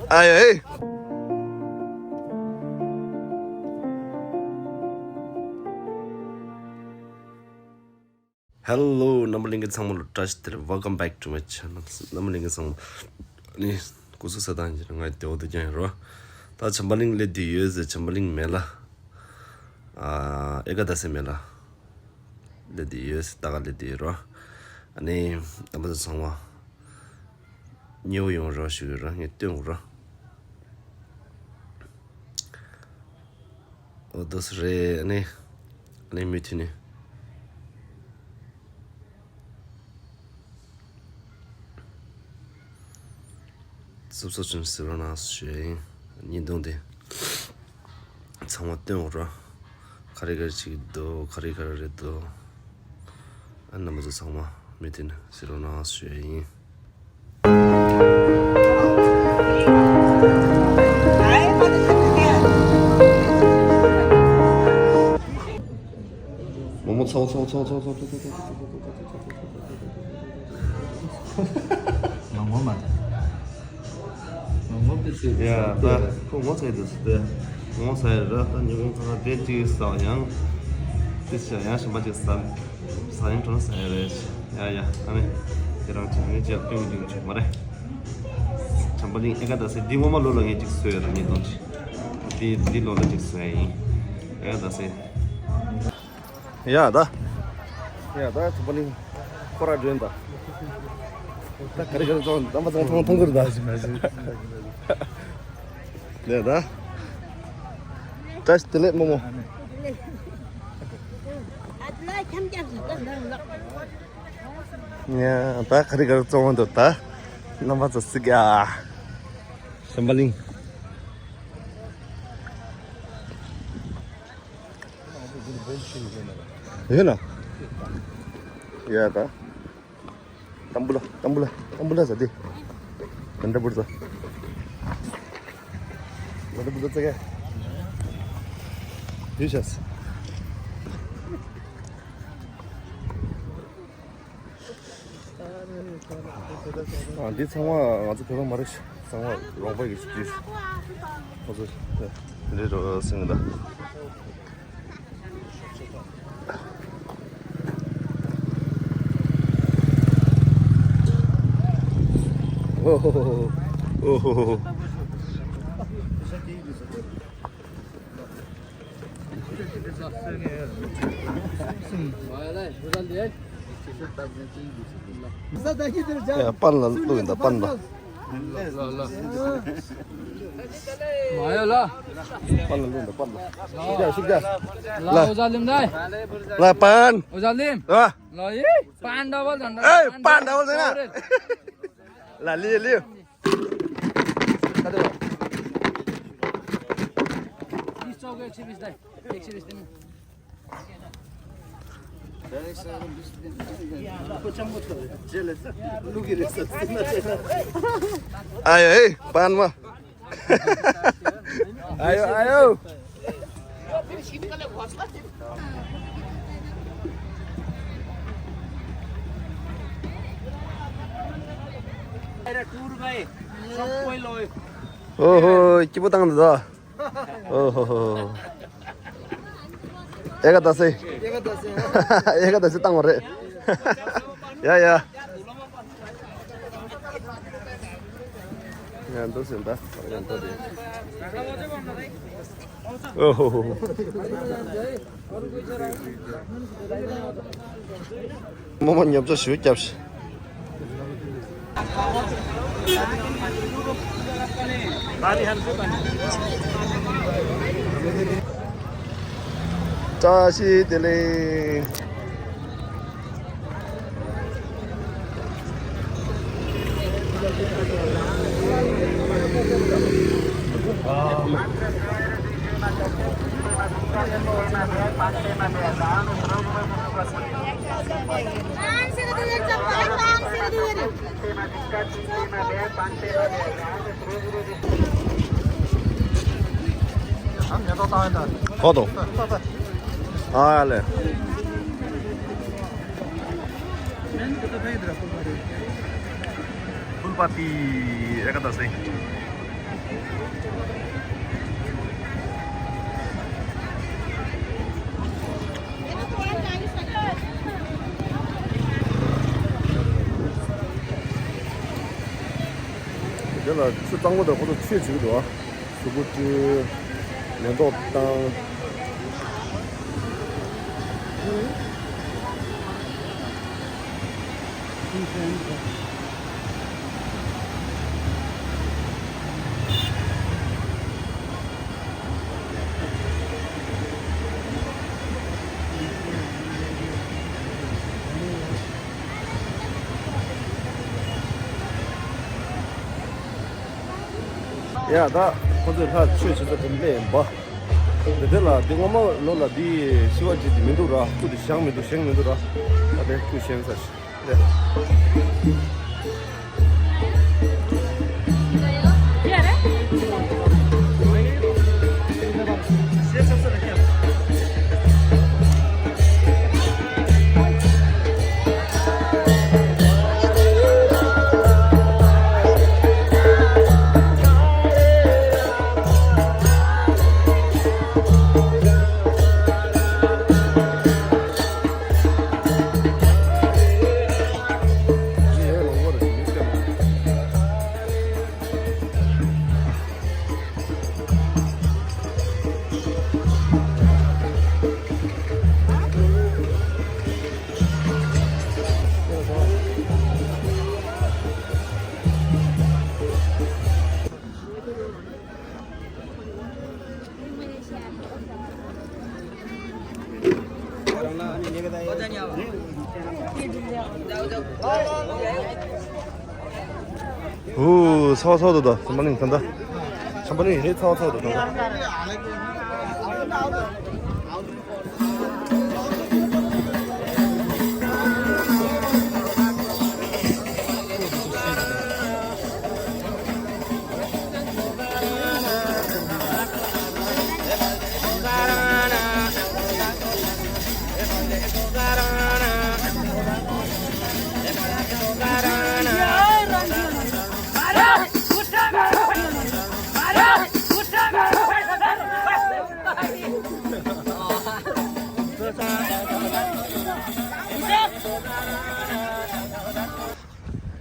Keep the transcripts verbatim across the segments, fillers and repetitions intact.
ཨ་ཡེ། Hello རྣམ་པ་ལྷན་རྒྱས་ཚང་མ་ལ་བཀྲ་ཤིས་བདེ་ལེགས། Welcome back to my channel. རྣམ་པ་ལྷན་རྒྱས་ཚང་མ་ནི་སྐུ་གཟུགས་གསལ་ཐང་ཡིན་ན་ང་བདེ་པོ་འདུག་ཀྱང་ཡིན་རོ། ད་བྱམས་པ་གླིང་སླེབས་བསྡད་ཡོད་ཟེར། བྱམས་པ་གླིང་མེད་ལ། ཨ་ཨེ་ཀ་དཱ་སི་མེད་ལ། སླེབས་བསྡད་ཡོད་ཟེར། ད་ག་སླེབས་བསྡད་ཡོད་རོ། ཨ་ནི་རྣམ་པ་ཚོ་ཚང་མ་མཉེས་པོ་ཡོང་རོགས་ཞུ་གི་རོ། ངས་སྟོན་དགོས་རོ། འོ་དོ་སི་རེད། ཨ་ནི་ཨ་ནི་མུ་མཐུད་ནས་སུབ་སུབ་ཅིག་ཟེར་རོགས་གནང་ཞུ་ཡ་ཡིན། བརྙན་ཐུང་དེ་ཚང་མ་སྟོན་འོ་རོ། ག་རེ་ག་རེ་བྱེད་ཀྱི་འདུག་ག་རེ་ག་རེ་རེད་འདུག་ཨ་རྣམ་པ་ཚོ་ཚང་མ་མུ་མཐུད་ནས་ཟེར་རོགས་གནང་ཞུ་ཡ་ཡིན། མོག་མོག་ཚ་བོ་ཚ་བོ་ཚ་བོ། ངོ་མ་མ་ཡ་ད་ཁོ་ངོ་ཚ་ཡི་འདུག་ཟེར་ཏེ། ངོ་ཚ་ཡི་ར། ད་ཉིན་གུང་ཁ་ཁ་དེ་གཅིག་ཟ་ཡང་། དེ་ཕྱིར་ཡང་གཞན་པ་གཅིག་ཟ། ཟ་ཡང་གྲོ་ན་ཟ་ཡ་རེད། ཡ་ཡ་ཨ་ནི་དེ་རང་ཅིག་ནི་ཅིག་སྟོན་གྱི་འཇུག་མ་རེད། བྱམས་པ་གླིང་ཨེ་ཀ་དཱ་སི་འདི་ངོ་མ་ལོ་ལ་ངས་གཅིག་བཟོས་ཡོད་ར། ཉིས་སྟོང་གཅིག་འདི་འདི་ལོ་ལ་གཅིག་བཟོས་ཡ་ཡིན། ཨེ་ཀ་དཱ་སི། ཡ་ད། ཡ་ད་བྱམས་པ་གླིང་ཁོ་ར་འགྲོ་ཡིན་ད། ད་ག་རེ་ག་རེ་བཙོང་། རྣམ་པ་ཚོ་མཐོང་མཐོང་གི་རེད་ད། ལས་ད། བཀྲ་ཤིས་བདེ་ལེགས་རྨོ་མོ། ཡ་ད་ག་རེ་ག་རེ་བཙོང་འདུག་ད། རྣམ་པ་ཚོ་གཟིགས་ཡ། བྱམས་པ་གླིང་། ཡོད་ན། ཡ་ད། ཏམ་བུ་ལ་ཏམ་བུ་ལ་ཏམ་བུ་ལ་ཟ་དེ། མ་འདྲ་བུར་ཟ། མ་འདྲ་བུར་ཟ་ཙེ་ག་ཡོད་ཤག་ཨ་འདི་ཚང་མ་ང་ཚོ་བོད་པ་མ་རེད། ཚང་མ་རོང་པ་ཡི་ཅིག་ཁོ་ཚོ་འདི་རོ་སེང་གེ་ད། ཨོ་ཧོ་ཧོ་ཨོ་ཧོ་ཧོ། ཡ་པན་ལ་བླུགས་ཡིན་ད་པན་ལ། མ་ཡོད་ལ། པན་ལ་བླུགས་ཡིན་ད་པན་ལ། ཤིག་ཤིག་ལ། ལ་ཨོ་ཇ་ལིམ་ད། ལ་པན། ཨོ་ཇ་ལིམ། ལ། ལ་ཡི་པན་ཌ་བལ་ད། ཨེ་པན་ཌ་བལ་ད་ན། ལ་ལི་ལི། ཨ་ཡོ་ཨེ་པན་མ། ཨ་ཡོ་ཨ་ཡོ། ཨོ་ཧོ། སྐྱིད་པོ་བཏང་འདུག་ད། ཨོ་ཧོ་ཧོ། ཨེ་ཀ་ད་སེ། ཨེ་ཀ་ད་སེ། ཨེ་ཀ་ད་སེ་བཏང་བ་རེད། ཡ་ཡ། ཡ་འདུག་སེ་ད། ཡ་འདུག་དེ། ཨོ་ཧོ་ཧོ། རྨོ་མོ་ཉོབ་ཆ་ཞུ་རྒྱབ་ཤི། བཀྲ་ཤིས་བདེ་ལེགས། ཁོ་དང་། ཨ་ལེ། ཕུལ་པ་ཏི་ཨེ་ཀ་ད་སེ། དེ་ལ་ཆུ་གཙང་པོ་དང་ཁོ་ཚོ་ཆོས་བྱེད་ཀྱི་འདུག་ཨ། གཟུགས་པོ་བཀྲུས། ལན་ཏོག་བཏང་། ཡ་ད་ཁོ་ཚོས་ལྷ་ཆོས་བྱེད་ས་དེ་འདྲ་ཡིན་པ། འདི་དེ་ལ་འདི་སྔོན་མ་ལོ་ལ་འདི་ཤི་བ་ཅིག་འདི་མི་འདུག་ར། ཁུ་འདི་བཞེངས་མི་འདུག་བཞེངས་མི་འདུག་ར། ད་དེ་ཁུ་བཞེངས་ས་ཞིག་རེད། ཨུ། ཚ་བ་ཚ་བ་འདུག་ད། ཆམ་པ་ནི་ད་ད། ཆམ་པ་ནི་ཧེ་ཚ་བ་ཚ་བ་འདུག་ད།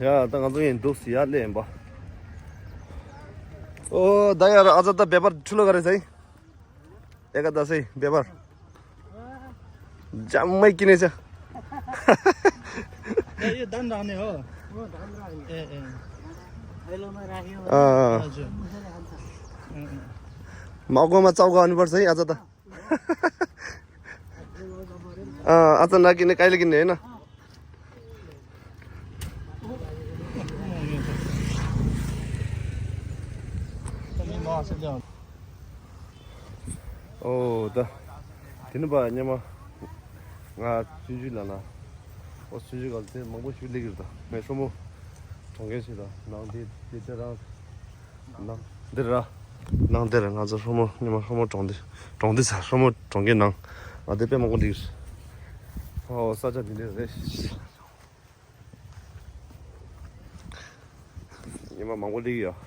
ཡ་ད་ང་ཚོ་ཡིན་འདུག་སི་ཡ་ལེན་པ། ཨོ་ད་ཡ་ར་ཨ་ཙ་ད་བེ་པར་ཆུ་ལོ་ག་རེ་ཟེར། ཨེ་ཀ་ད་སེ་བེ་པར། ཇམ་མེ་ཀི་ནེ་ཆ། ཨེ་ཡེ་དམ་རང་ནས་ཧོ། ཨེ་ཨེ། ཨ་ཨ། ཨ་ཇོ། ཨ་ཨ། མ་གོ་མ་ཙའུ་ག་ཨ་ནི་བར་སེ་ཨ་ཙ་ད། ཨ་ཨ་ཙ་ན་ཀི་ནེ་ཀའི་ལི་ཀི་ནེ་ན། ཨོ་ད། དེ་ནི་པ་སྙེ་མ། ང་ཆུང་ཆུང་ལ་ན། ཨོ་ཆུང་ཆུང་ག་ལ་དེ་མང་པོ་ཞིག་སླེབས་ཀྱི་རེད་ད། ངའི་སྲུ་མོ་གྲོངས་མཁན་ཞིག་ད་ནང་དེ་དེ་ཚེ་རང་། ནང་འདིར་ར། ནང་འདིར་ང་ཚོ་སྲུ་མོ་སྙེ་མ་སྲུ་མོ་གྲོངས་འདི། གྲོངས་འདི་ཚ་སྲུ་མོ་གྲོངས་མཁན་ནང་། ང་དེ་དཔེ་མང་པོ་སླེབས་ཀྱི་རེད། ཨོ་ས་ཆ་འདི་འདྲ་རེད། ཉི་མ་མང་པོ་སླེབས་ཡོད།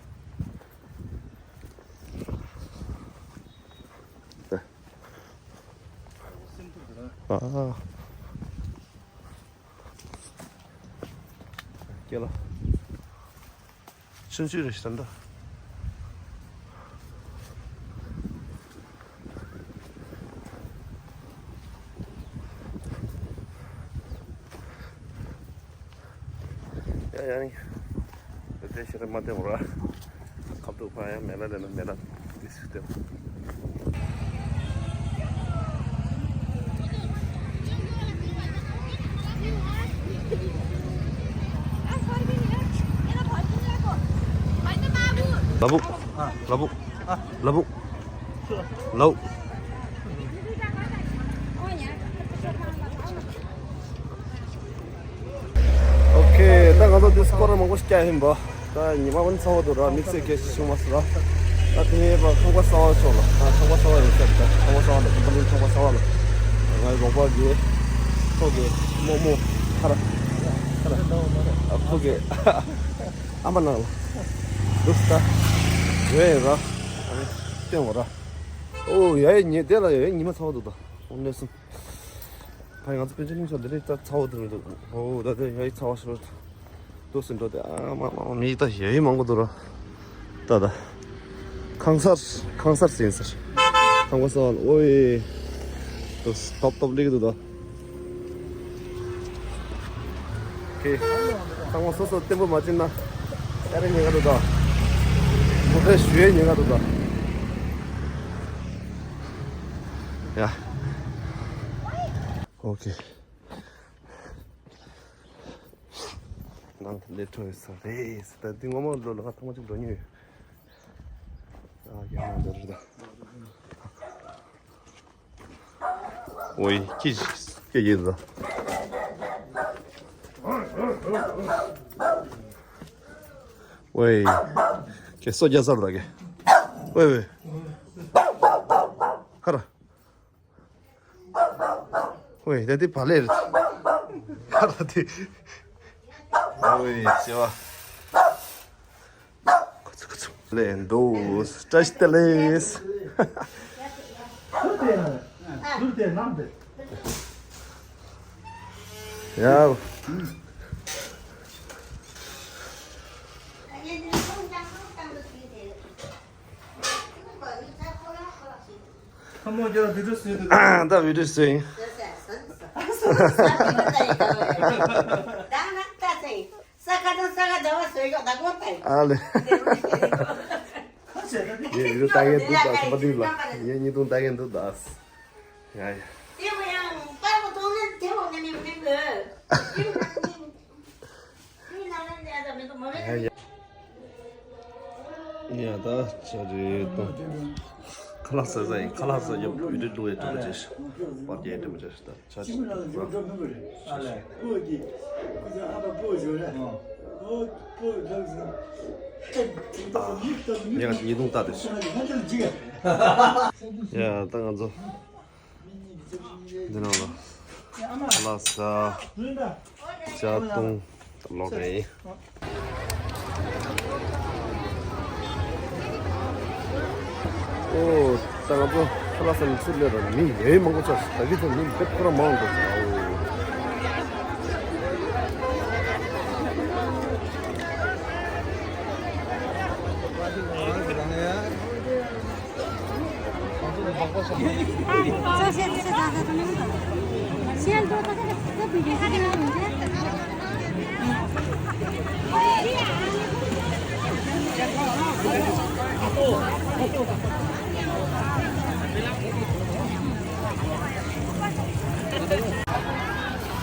ཨ། ཀྱེ་ལ། ཆུང་ཆུང་རེད་ཤི་ད་འདྲ། ཡ་ཡ་ནི། དེ་ཤི་རེ་མ་དེ་འོ་ར། ཁབ་ཏུ་ཕ་ཡ་མེ་ལ་ལེ་ན་མེ་ལ། དེ་སུ་དེ། ལ་བུ། ལ་བུ། ལ་བུ། ལ་བུ། ལ་བུ། སྐོར་མང་པོ་ཞིག་བསྐྱལ་ཡིན་པ། ད་ཉི་མ་ཝན་ཚ་བ་འདུག་ར། དམིགས་བསལ་གལ་ཆེ་ཆུང་མ་སོང་ར། ད་དེ་ནས་ཡས་པ་ཁང་པ་གསར་པ་ཤོག་ལ། ད་ཁང་པ་གསར་པ་ཡོད་ས་རེད། ད་ཁང་པ་གསར་པ་ལ་ཁང་པ་ལིང་ཁང་པ་གསར་པ་ལ། ང་རོགས་པ་གི་ཕོ་གི་རྨོ་མོ་ཁ་ར་ཁ་ར་ཨ་ཕོ་གི་ཨ་མ་ནང་ལ་འདུག་ད་ཡོད་ཡིན་ར། སྟོན་འོ་ར། ཨོ་ཡ་ཡ་ཉེ་དེ་ལ་ཡ་ཡ་ཉི་མ་ཚ་བ་འདུག་ད་ཨོ་གནས་སོང་། ཕ་ཡི་ང་ཚོ་པཎ་ཆེན་གླིང་ཕྱོགས་འདི་རེད། ད་ཚ་བོ་འདི་རེད་འདུག་ཨོ་ད་དེ་ཡ་ཡི་ཚ་བ་ཤོར་འདུག་སེ་འགྲོ་དེ། ཨ་མ་མ་མ་མི་ད་ཡ་ཡི་མང་པོ་འདུག་ར། ད་ད་ཁང་གསར་ཁང་གསར་ཟིན་ཟེར། ཁང་པ་གསར་ཨོ་ཡེ་འདུག་ཐོབ་ཐོབ་ལེགས་འདུག་ད། ཁེ་ཚང་མ་སོ་སོ་བརྟན་པོ་མ་བྱིན་ན་ཡ་རེ་ཉེན་ཁ་འདུག་ད། མོ་ཕེ་ཞུ་ཡའི་ཉེན་ཁ་འདུག་ད། ཡ། ཨོ་ཁེ། ནང་དུ་སླེབས་ཐུབ་ཡོད་ས་རེད། ད་འདི་སྔོན་མ་ལོ་ལ་ཐེངས་མ་གཅིག་འགྲོ་མྱོང་ཡོད། ཨ་ཡ་ནང་འདི་རེད་ད། ཝེ་ཀི་ཀི་ཡིན་ད། ཝེ་ཀེ་སོ་རྒྱ་སར་ད་ཀེ། ཝེ་ཝེ། ཧ་ར། ཝེ་ད་དེ་བ་ལེ་རེད། ཧ་ར་དེ། ཝེ་ཅེ་བ། ཁོ་ཚོ་ཁོ་ཚོ་ལེ་འདུག་བཀྲ་ཤིས་བདེ་ལེགས། ཡ། ཁ་མོ་རྒྱ་བི་ཌིའོ་བཟོས་འདུག་ད་བི་ཌིའོ་བཟོས་ཡིན། ཨ་ལེ། ངས་བི་ཌིའོ་ལྟ་མཁན་འདུག་ད་ཁ་པར་འདི་ལ་ངས་བརྙན་ཐུང་ལྟ་མཁན་འདུག་ད། ཡ་ཡ། ཡ་ཡ། ཡ་ད་ཆ་རེད་དོ། ཁ་ལག་ཟ་ཟ་ཡིན། ཁ་ལག་ཟ་ཡོད། བི་ཌིའོ་བླུག་ཡས་འགྲོ་གི་རེད། པར་རྒྱག་ཡས་འགྲོ་གི་རེད། ད་ཆ་རེད་དོ། ཡ་ཉིས་སྟོང་ལྟ་དེ། ཡ་ད་ང་ཚོ། འདི་ནང་ལ་ཁ་ལག་ཟ། ཇ་བཏུང་ལོག་རེད། ཨོ་ད་ང་ཚོ་ཁ་ལག་ཟ་ནས་ཚུར་སླེབས་ར། མི་ཡོད་མང་པོ་ཆགས་སོང་། ད་གི་ཚོ་མི་དཔེ་ཁོ་རང་མང་འགྲོ་སོང་། ཨོ།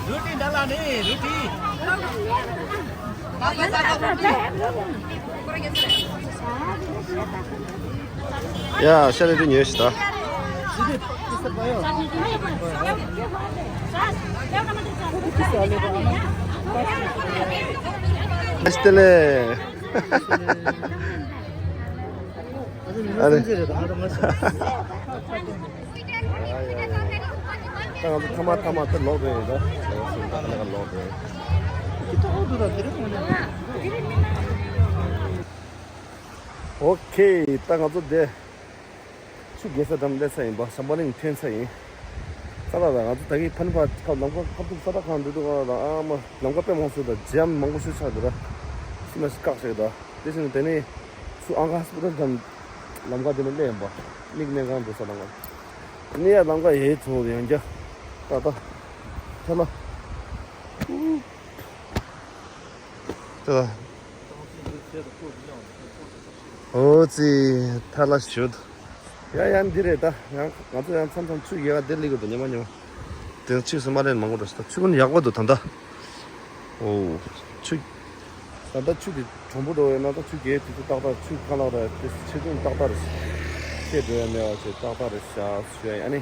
རུ་ཏི་འདྲ་ལ་ནི་རུ་ཏི། ཡ་ཤ་རེ་རེ་ཉོས་ཤི་ད། ཨ་ལེ། ཨ་ལེ། ད་ང་ཚོ་ཐ་མ་ཐ་མ་དེ་ལོག་འགྲོ་ཡིན་ད། ད་ལོག་འགྲོ་ཡིན། ཨོ་ཁེ། ད་ང་ཚོ་དེ་ཆུ་རྒྱས་ས་འགྲམ་སླེབས་ས་ཡིན་པ། ཤམ་བྷ་གླིང་ཐོན་ས་ཡིན། ས་ལ་ལ་ང་ཚོ་ད་གིན་ཕན་པ་ཁ་ལམ་ཁ་ཁ་ཐུག་ས་ད་གང་འདུག་འདུག་ང་ལ་ཨ་མ་ལམ་ཁ་དཔེ་མང་སོང་ད། ཇམ་མང་པོ་ཞིག་ཆགས་འདུག་ད། ཤི་མ་ཤི་བཀག་ཤག་ད། དེ་བཞིན་དེ་ནས་ཚུར་ཨང་ཧ་སི་པི་ཊལ་འགྲམ་ལམ་ཁ་དེ་ནས་སླེབས་ཡིན་པ། མིག་སྨན་ཁང་འགྲོ་ས་ལམ་ཁ། དེ་ནས་ཡར་ལམ་ཁ་ཡར་ཚུར་ཡང་བསྐྱར་ད་ལྟ་ཐལ་ལ། ད་ཨོ་ཙི་ཐལ་ལ་ཞུད། ཡ་ཡ་འདི་རེད་ད། ཡང་ང་ཚོ་ཡང་མཚམས་མཚམས་ཆུ་ཡལ་ག་འདིར་སླེབས་ཀྱི་འདུག་ཉི་མ་ཉི་མ། དེ་ཆུ་སེམས་མ་ལེན་མང་པོ་འགྲོ་ས། ད་ཆུ་ཀུན་ཡག་པོ་འདུག་ད་ལྟ། ཨོ། ཆུ། ད་ལྟ་ཆུ་དེ་གྲུང་པོ་འགྲོ་ཡོད་ན་ད་ཆུ་རྒྱས་དུས་ཚོད་ཏག་ཏག་ཆུ་ཁ་ལག་ར་དེ་ཆེ་ཆུང་ཏག་ཏག་རེད། ཆེ་འགྲོ་ཡ་མེད་པ་བྱས་ཏག་ཏག་རེད་ཤག་ཞུ་ཡ་ཡིན། ཨ་ནི།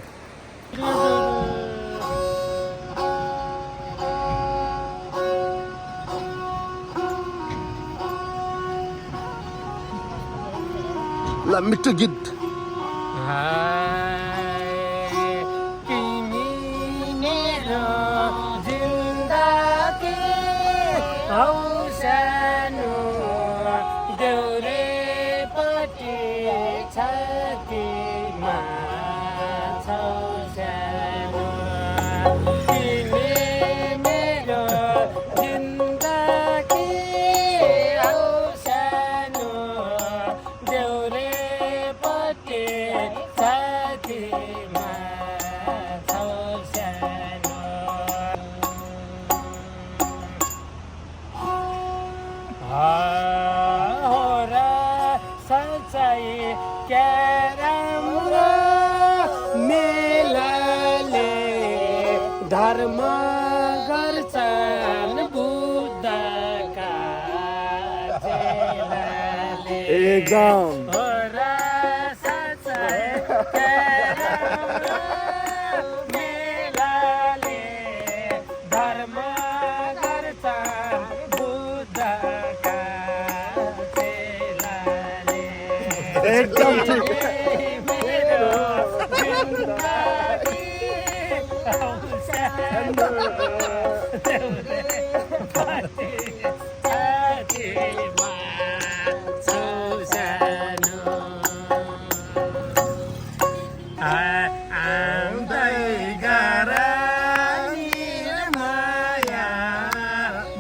ལ་མི་ཏྲི་གིད། हाय, तिमी मेरो जिन्दगी हौ सानो, देउरेपट्टि छातीमा छौ सानो। तिमी मेरो जिन्दगी हौ सानो, देउरेपट्टि छातीमा छौ सानो। हो र साँच्चै क्या राम्रो मेलाले धर्म गर्छन् बुद्धका चेलाले। एकदम। हो र साँच्चै क्या राम्रो मेलाले धर्म गर्छ बुद्धका चेलाले। एकदम ठिक। मेरो जिन्दगी औँसानो छातीमा छौ सानो। आ-, आउँदै गर निर्माया,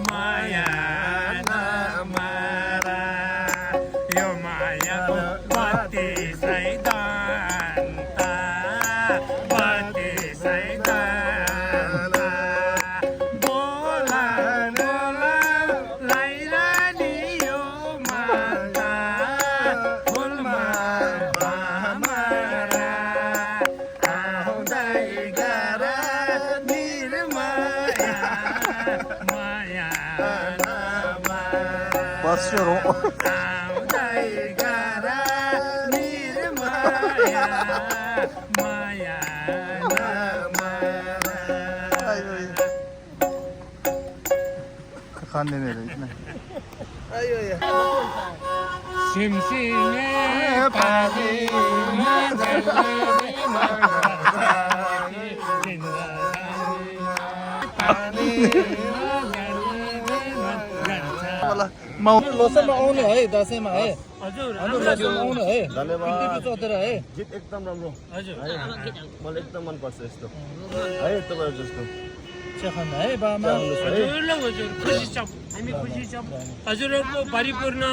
माया नमार। यो माया बत्ती सैदान्त, बत्ती सैदान्त। बोला, बोला, लैरानी यो माता, फुलमा भमरा, आउँदै गर निर्माया, माया नमाया। आउँदै गर निर्माया, माया नमाया। ཁ་ནས་ནས་རེད་ནས། ལོ་སེམས་ཨོང་ནི་ཧེ། ད་སེམས་ཨེ། हजुर, ལོ་སེམས་ཨོང་ནི་ཧེ། धन्यवाद। टिभी चौधरी है। गीत एकदम राम्रो। हजुर। है, मलाई एकदम मन पर्छ यस्तो। है, तपाईँहरू जस्तो। च्याखन है बामा। च्याख्नुहोस् है। हजुरलाई हजुर खुसी छौँ, हामी खुसी छौँ। हजुरहरूको भरिपूर्ण,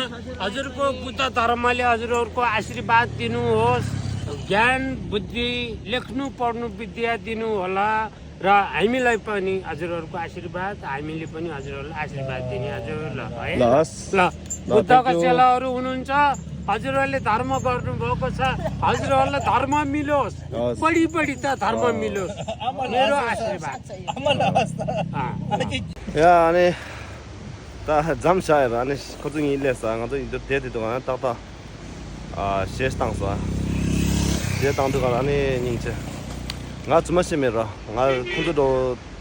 हजुरको बुद्ध धर्मले हजुरहरूको आशीर्वाद दिनुहोस्, ज्ञान बुद्धि, लेख्नु पढ्नु विद्या दिनु होला र हामीलाई पनि हजुरहरूको आशीर्वाद, हामीले पनि हजुरहरूलाई आशीर्वाद दिने हजुरहरूलाई है। ल, ल। ल, बुद्धका thank you। चेलाहरू हुनुहुन्छ, हजुरहरूले धर्म गर्नुभएको छ, हजुरहरूलाई धर्म मिलोस्, हस्। बढी बढी त धर्म मिलोस्। मेरो आशीर्वाद। अँ। ཡ་ཨ་ནི་ད་འཛོམས་ཤག་ཡ། ཨ་ནི་ཁོ་ཚོ་གཉིས་སླེབས་ས། ང་ཚོ་ཡིན་དུ་དེ་དེ་དུ་ང་ཏག་ཏག་ཨ་གཞས་བཏང་ས། གཞས་བཏང་དུས་ག་ཨ་ནི་སྙིང་རྗེ། ང་རྫུན་མ་བཤད་མེད་ར། ང་ཁོ་ཚོ་འགྲོ་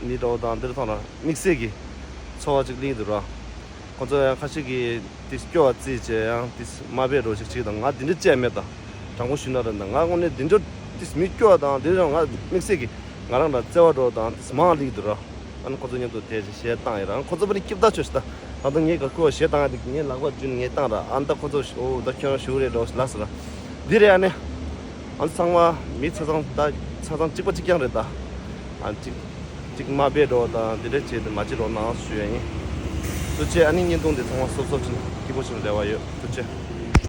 འདི་འགྲོ་དང་འདིར་ཐོན་ར་དམིགས་བསལ་གྱི་ཚོར་བ་ཅིག་སླེབས་འདུག་ར། ཁོ་ཚོ་ཡང་ཁ་ཤས་ཀྱིས་དེ་སྐྱོ་བ་རྩིས་བྱས་ཡང་དེ་དམའ་འབེབས་འགྲོ་ཞིག་བྱེད་དང་། ང་དེ་འདྲ་བྱས་མེད་ད། དྲང་པོ་ཞུས་ན་ར། ད་ང་དངོས་གནས་དེ་འདྲ་དེ་མི་སྐྱོ་བ་དང་དེ་རང་ང་དམིགས་བསལ་གྱི་ང་རང་ལ་བརྩེ་བ་འགྲོ་དང་དེ་མང་སླེབས་འདུག་ར། ཨ་ནི་ཁོ་ཚོ་མཉམ་དུ་དེ་གཞས་བཏང་ཡིན་ར། ཨ་ནི་ཁོ་ཚོ་པ་ནི་སྐྱིད་ད་ཆོས་ཤི་ད། ད་ལྟ་ངས་ག་ཁོ་གཞས་བཏང་ཡ་དེ་ངས་ལག་པ་བརྒྱུད་ནས་ངས་བཏང་ར། ཨ་ནི་ད་ཁོ་ཚོ་ཨོ་ད་ཁྱོད་རང་ཞུ་རེད་འགྲོ་ལ་ཟེར་ར། འདི་རེད། ཨ་ནི་ཨ་ནི་ཚང་མ་མི་ཆ་ཚང་ད་ཆ་ཚང་གཅིག་པ་གཅིག་རྐྱང་རེད་ད། ཨ་ནི་གཅིག་གཅིག་དམའ་འབེབས་འགྲོ་དང་འདི་འདྲ་བྱས་ཏེ་མ་བྱེད་རོགས་གནང་ཞུ་ཡ་ཡིན། ཐུགས་རྗེ་ཆེ། ཨ་ནི་བརྙན་ཐུང་འདི་ཚང་མ་སོབ་སོབ་ཕྱིན་སྐྱིད་པོ་ཕྱིན་རེ་བ་ཡོད། ཐུགས་རྗེ་ཆེ།